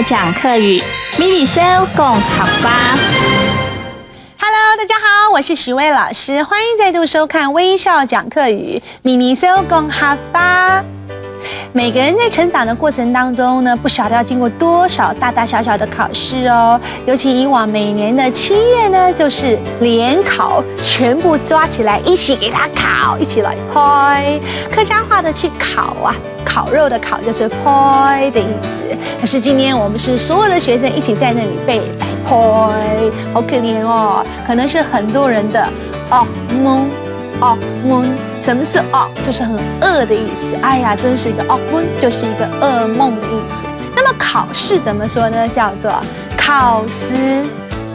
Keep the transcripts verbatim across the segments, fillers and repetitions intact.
講客語，咪咪燒講客話。Hello，大家好，我是徐薇老師，歡迎再度收看《微笑講客語》，咪咪燒講客話。每個人在成長的過程當中呢，不曉得要經過多少大大小小的考試哦。尤其以往每年的七月呢，就是聯考，全部抓起來一起給它烤，一起來拍。客家話的去烤啊，烤肉的烤就是拍的意思。可是今天我們是所有的學生一起在那裡背來拍，好可憐哦。可能是很多人的惡夢，惡夢。什麼是惡？就是很餓的意思。哎呀，真是一個惡夢，就是一個噩夢的意思。那麼考試怎麼說呢？叫做考試，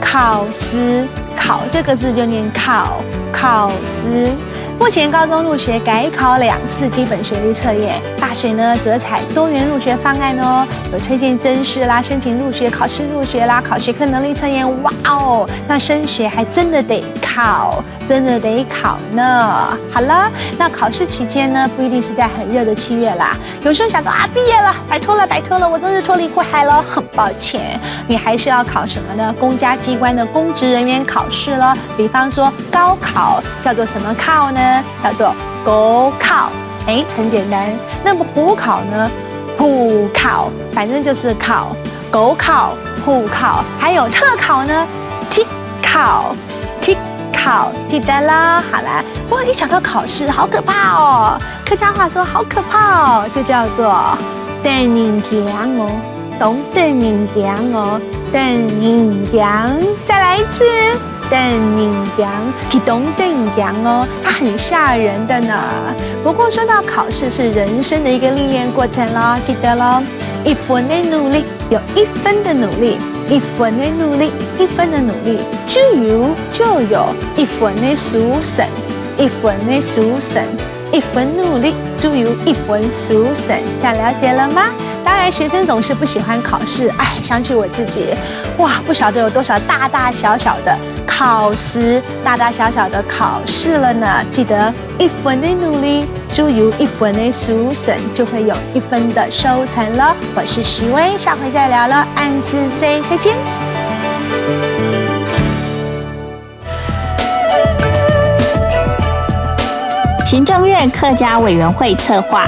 考試，考這個字就念考，考試。目前高中入學改考兩次基本學歷測驗，大學呢則採多元入學方案哦，有推薦甄試啦、申請入學、考試入學啦、考學科能力測驗。哇哦，那升學還真的得考，真的得考呢。好了，那考試期間呢，不一定是在很熱的七月啦，有時候想說啊，畢業了，擺脫了，擺脫了，我真是脫離苦海了，很抱歉，你還是要考什麼呢？公家機關的公職人員考試咯。比方說高考叫做什麼考呢？叫做高考。哎，很簡單。那麼普考呢？普考，反正就是考。高考、普考，還有特考呢？特考，特考，記得啦。好啦，不過一想到考試，好可怕哦。客家話說好可怕哦，就叫做得人驚哦，當得人驚哦，得人驚。再來一次，得人驚，佢當得人驚哦，它很嚇人的呢。不過說到考試，是人生的一個歷練過程咯，記得咯，一分的努力有一分的努力，一分的努力，一分的努力，就有就有一分的收成，一分的收成。 一分努力就有一分收成，這樣了解了嗎？當然，學生總是不喜歡考試。哎，想起我自己，哇，不曉得有多少大大小小的考試，大大小小的考試了呢。記得一分的努力就有一分的收成，就會有一分的收成了。我是徐薇，下回再聊了，恁仔細，再見。 行政院客家委員會策劃，